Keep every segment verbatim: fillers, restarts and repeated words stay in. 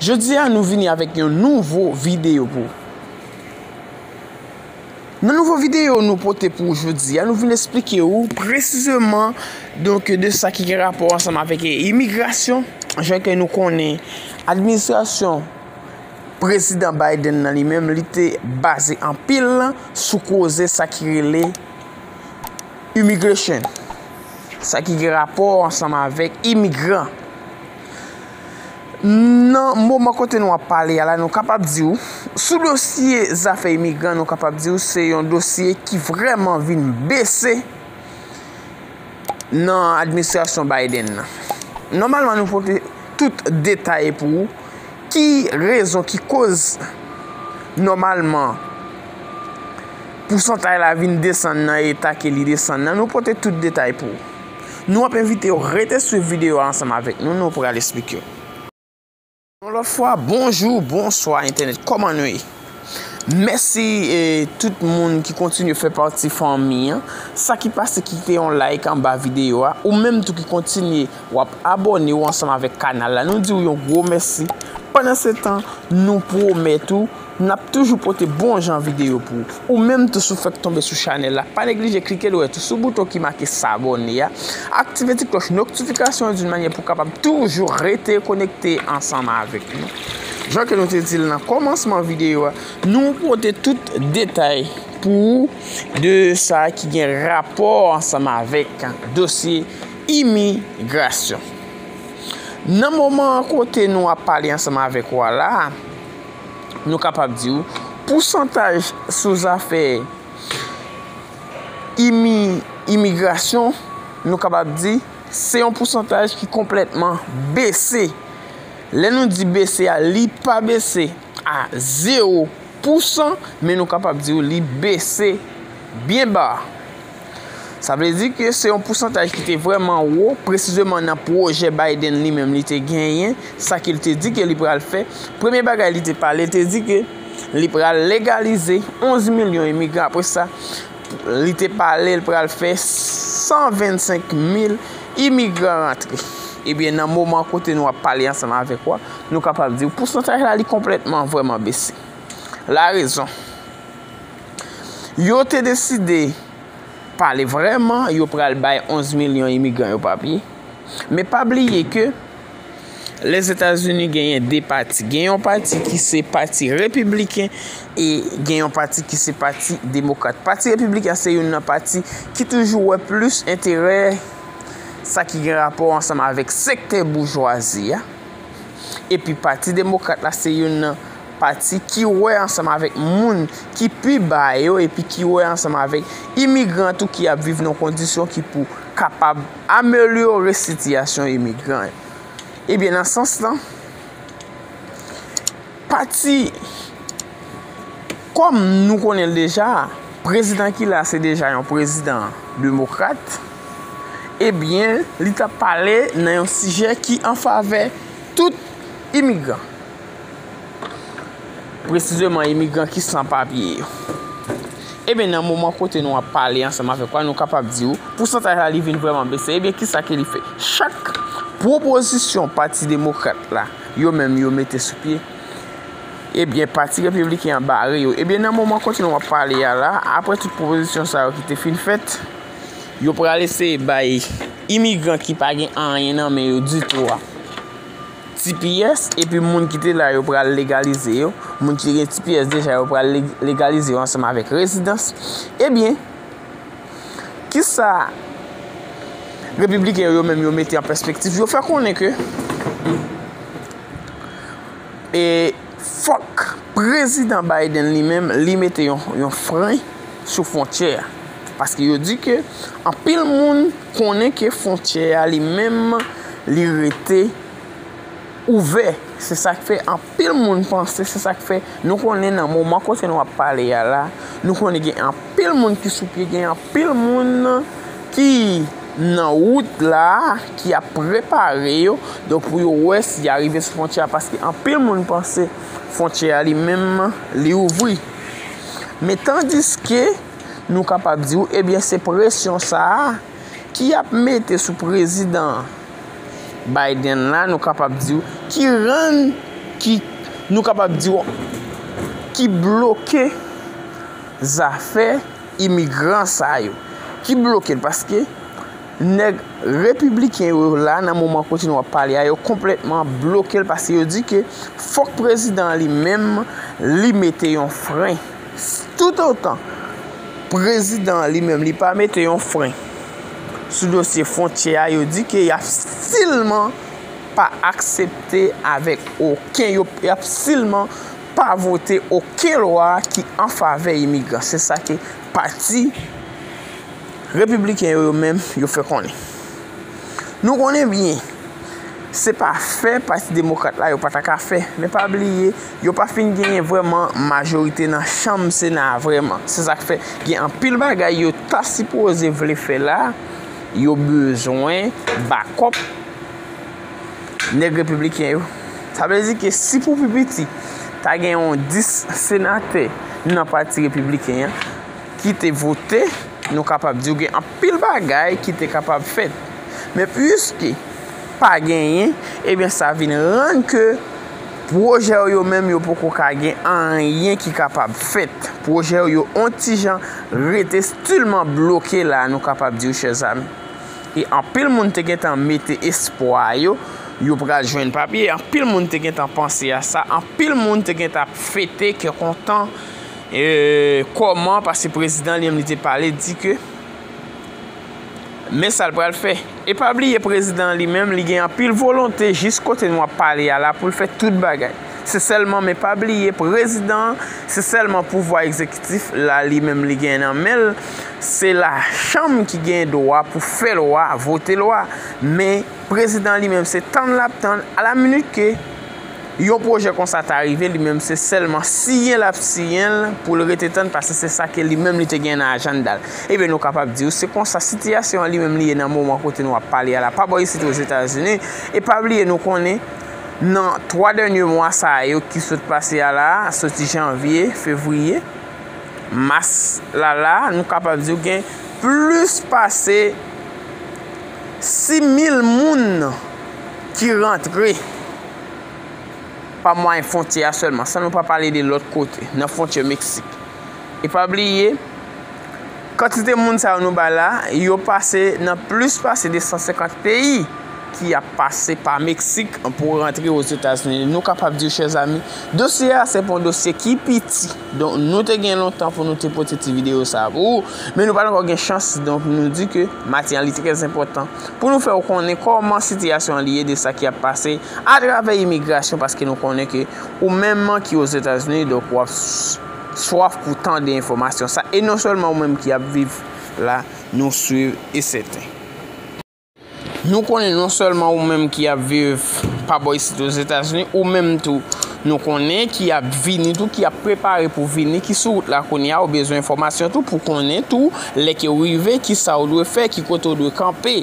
Jodi a, nou vini avèk yon nouvo videyo pou ou. Nan nouvo videyo nou pote pou ou jodi a, nou vin esplike ou presizeman, donk, de sa ki gen rapò ansanm avèk imigrasyon. Jan ke nou konnen, administrasyon Prezidan Biden nan li menm, li te baze anpil sou koze sa ki rele immigration, sa ki gen rapò ansanm avèk imigran. Nan moman kote nou ap pale a la, nou kapab di w, sou dosye zafè imigran, nou kapab di w se yon dosye ki vrèman vin bese nan administrasyon Biden nan. Nòmalman, nou pote tout detay pou ou. Ki rezon, ki koz, nòmalman, pousantay la vin desann nan eta ke li desann nan, nou pote tout detay pou ou. Nou ap envite w rete swiv videyo a ansanm avèk nou, nou pral esplike w. Yon lòt fwa, bonjou, bonswa entènèt, kòman nou ye? Mèsi, e, tout moun ki kontinye fè pati fanmi an. Sa ki pase, kite yon like anba videyo a. Ou menm tou ki kontinye w ap abòne w ansanm avèk kanal la, nou di w yon gwo mèsi. Pandansetan, nou pwomèt ou, n ap toujou pote bon jan videyo pou ou. Ou menm tou, si w fèk tonbe sou chanèl la, pa neglije klike dwèt ou sou bouton ki make s'abonner a, aktive ti klòch notifikasyon an d'une manière pou w kapab toujou rete konekte ansanm avèk nou. Jan ke nou te di l nan kòmansman videyo a, nou pote tout detay pou ou de sa ki gen rapò ansanm avèk dosye imigrasyon. Nan moman an kote nou ap pale ansanm avèk ou a la, nou kapab di w, pousantaj sou zafè imi-, imigrasyon, nou kapab di, se yon pousantaj ki konplètman bese. Lè nou di bese a, li pa bese a zewo pousan, men nou kapab di w li bese byen ba. Sa vle di ke se yon pousantaj ki te vrèman wo, presizeman nan pwojè Biden li menm li te genyen, sa ke l te di ke li pral fè. Premye bagay li te pale, li te di ke li pral legalize onz milyon imigran. Apre sa, li te pale, li pral fè san vennsenk mil imigran rantre. Ebyen, nan moman kote nou ap pale ansanm avèk ou a, nou kapab di w pousantaj la, li konplètman vrèman bese. La rezon. Yo te deside pale vrèman, yo pral bay onz milyon imigran yo papye. Men pa bliye ke Lèzetazini genyen de pati. Gen yon pati ki se pati repibliken e gen yon pati ki se pati demokrat. Pati repibliken se youn nan pati ki toujou wè plis enterè sa ki gen rapò ansanm avèk sektè boujwazi a. Epi pati demokrat la se youn nan pati ki wè ansanm avèk moun ki pi ba yo epi ki wè ansanm avèk imigran tou ki ap viv nan kondisyon ki pou kapab amelyore sitiyasyon imigran yo. Ebyen, nan sans lan, pati, kòm nou konnen l deja, prezidan ki la se deja yon prezidan demokrat, ebyen, li t ap pale nan yon sijè ki an favè tout imigran. Presizeman, imigran ki san papye yo. Ebyen, nan moman kote nou ap pale ansanm avèk ou a, nou kapab di w, pousantaj la li vin vrèman bese. Ebyen, kisa ke li fè? Chak pwopozisyon Pati Demokrat la, yo menm yo mete sou pye, ebyen, Pati Repibliken an bare yo. Ebyen, nan moman kote nou ap pale a la, apre tout pwopozisyon sa yo ki te fin fèt, yo pral eseye bay imigran ki pa gen anyen nan men yo ditou a T P S, epi moun ki te la yo pral legalize yo. Moun ki te gen T P S deja yo pral leg-, legalize yo ansanm avèk rezidans. Ebyen, kisa repibliken yo menm yo mete an pèspektiv? Yo fè konnen ke, e, fòk prezidan Biden li menm, li mete yon, yon fren sou fwontyè a. Paske yo di ke anpil moun konnen ke fwontyè a li menm, li rete ouvè. Se sa k fè anpil moun panse, se sa k fè nou konnen nan moman kote nou ap pale a la, nou konnen gen anpil moun ki sou pye, gen anpil moun ki nan wout la, ki ap prepare yo, donk pou yo wè si y a rive sou fwontyè a, paske anpil moun panse fwontyè a li menm, li ouvri. Men tandiske nou kapab di w, ebyen, se presyon sa a ki ap mete sou prezidan Biden la, nou kapab di w, ki rann ki, nou kapab di, ki bloke zafè imigran sa yo, ki bloke l, paske nèg repibliken yo la, nan moman kote nou ap pale a, yo konplètman bloke l, paske yo di ke fòk prezidan an li menm, li mete yon fren. Toutotan prezidan an li menm, li pa mete yon fren sou dosye fwontyè a, yo di ke y ap stilman pa aksepte avèk okenn, yo, y ap stilman pa vote okenn lwa ki an favè imigran. Se sa ke pati repibliken yo, yo menm, yo fè konnen. Nou konnen byen, se pa fè pati demokrat la yo pa ta ka fè, men pa bliye, yo pa fin genyen vrèman majorite nan chanm sena a vrèman. Se sa k fè gen anpil bagay yo ta sipoze vle fè la, yo bezwen bakòp nèg repibliken yo. Sa vle di ke si pou pi piti ta gen yon dis senatè nan pati repibliken an ki te vote, nou kapab di w gen anpil bagay ki te kapab fèt. Men piske pa genyen, ebyen sa vin rann ke pwojè yo, yo menm, yo poko ka gen anyen ki kapab fèt. Pwojè yo, yo on ti jan rete stilman bloke la, nou kapab di w, chè zanmi. E anpil moun te gentan mete espwa yo, yo pral jwenn papye. Anpil moun te gentan panse a sa. Anpil moun te gentan ap fete, kè kontan. E, kòman? Paske prezidan li menm li te pale, di ke men sa l pral fè. E pa bliye, prezidan an li menm, li gen anpil volonte jis kote nou ap pale a la pou l fè tout bagay. Se sèlman, men pa bliye, prezidan an, se sèlman pouvwa egzekitif la li menm li gen nan men l. Se lachanm ki gen dwa pou fè lwa, vote lwa. Men prezidan an li menm, se tann l ap tann, alaminit ke yon pwojè konsa ta rive, li menm se sèlman siyen l ap siyen l pou l rete tann, paske se sa ke li menm li te gen nan ajanda l. Ebyen, nou kapab di w, se konsa sitiyasyon an li menm li ye nan moman kote nou ap pale a la, pa bò isit Ozetazini. E pa bliye, nou konnen, nan twa dènye mwa sa yo ki sot pase a la, soti janvye, fevriye, mas la la, nou kapab di w gen plis pase sis mil moun ki rantre pa mwayen fwontyè a sèlman, san nou pa pale de lòt kote, nan fwontyè Meksik. E pa bliye, kantite moun sa yo nou bay la, yo pase nan plis pase de san senkant peyi ki ap pase pa Meksik pou rantre Ozetazini. Nou kapab di w, chè zanmi, dosye a, se pa yon dosye ki piti. Donk, nou te gen lontan pou nou te pote ti videyo sa a pou ou, men nou pa t ankò gen chans, donk nou di ke maten an li trè enpòtan pou nou fè w konnen kòman sitiyasyon an li ye de sa ki ap pase atravè imigrasyon, paske nou konnen ke ou menm ki Ozetazini, donk w ap s-, swaf pou tande enfòmasyon sa, e non sèlman ou menm ki ap viv la, nou swiv e sèten. Nou konnen non sèlman ou menm ki ap viv pa bò isit Ozetazini, ou menm tou, nou konnen ki ap vini tou, ki ap prepare pou vini, ki sou wout la kounye a, ou bezwen enfòmasyon tou pou konnen tou, lè ke w rive, ki sa ou dwe fè, ki kote ou dwe kanpe.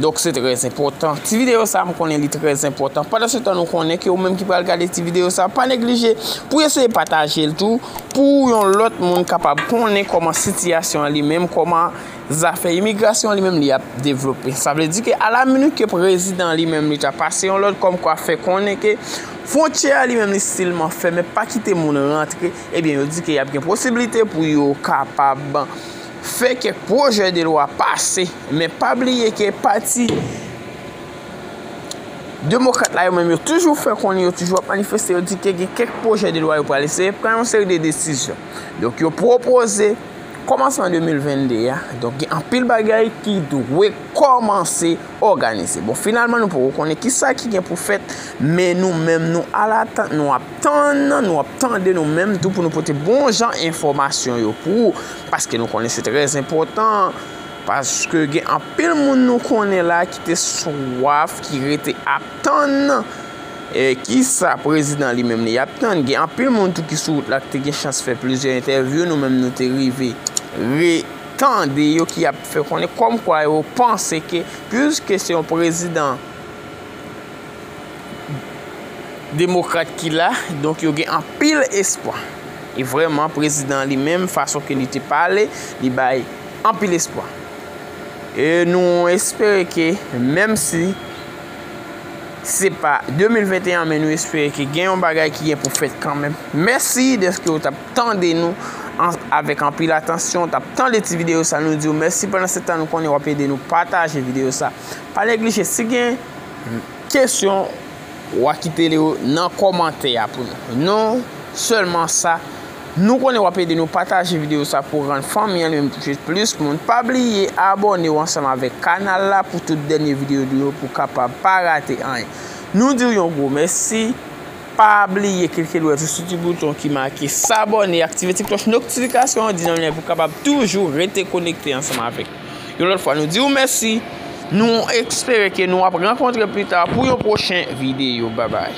Donk, se trè enpòtan. Ti videyo sa, m konnen li trè enpòtan. Pandan se tan, nou konnen ke ou menm ki pral gade ti videyo sa, pa neglije pou eseye pataje l tou, pou yon lòt moun kapab konnen kòman sitiyasyon an li menm, kòman zafè imigrasyon li menm li ap devlope. Sa vle di ke alaminit ke prezidan li menm li ta pase yon lòd kòmkwa fè konnen ke fwontyè a li menm li stilman fèmen, pa kite moun rantre, ebyen yo di ke y ap gen posiblite pou yo kapab fè kèk pwojè de lwa pase. Men pa bliye ke pati demokrat la yo menm yo toujou fè konnen, yo toujou ap manifeste, yo di ke gen kèk pwojè de lwa yo pral eseye pran yon seri de desizyon. Donk yo pwopoze kòmansman de mil venn de a. Donk, gen anpil bagay ki dwe kòmanse òganize. Bon, finalman, nou poko konnen kisa ki gen pou fèt, men nou menm, nou alatant, nou ap tann, nou ap tande nou menm tou pou nou pote bon jan enfòmasyon yo pou ou, paske nou konnen se trè enpòtan, paske gen anpil moun nou konnen la ki te swaf, ki rete ap tann, e kisa prezidan li menm li ap tann. Gen anpil moun tou ki sou wout la ki te gen chans fè plizyè entèvyou, nou menm nou te rive retande yo ki ap fè konnen kòmkwa yo panse ke, piske se yon prezidan demokrat ki la, donk yo gen anpil espwa. E vrèman, prezidan li menm, fason ke li te pale, li bay anpil espwa. E nou espere ke, menm si Se pa de mil venteyen, men nou espere ke gen yon bagay ki gen pou fèt kanmenm. Mèsi dèske w t ap tande nou an, avèk anpil atansyon, w t ap tande ti videyo sa, nou di w mèsi. Pandan se tan, nou konnen w ap ede nou pataje videyo sa. Pa neglije, si gen kesyon, w a kite yo nan kòmantè a pou nou. Non sèlman sa, nou konnen w ap ede nou pataje videyo sa pou rann fanmi an li menm touche plis moun. Pa bliye abòne w ansanm avèk kanal la pou tout dènye videyo nou yo pou kapab pa rate anyen. Nou di w yon gwo mèsi. Pa bliye klike dwèt ou sou ti bouton ki make sabòne, aktive ti klòch notifikasyon an, di nan lyen pou kapab toujou rete konekte ansanm avèk. Yon lòt fwa, nou di w mèsi. Nou espere ke nou ap rankontre pita pou yon pwochen videyo. Babay.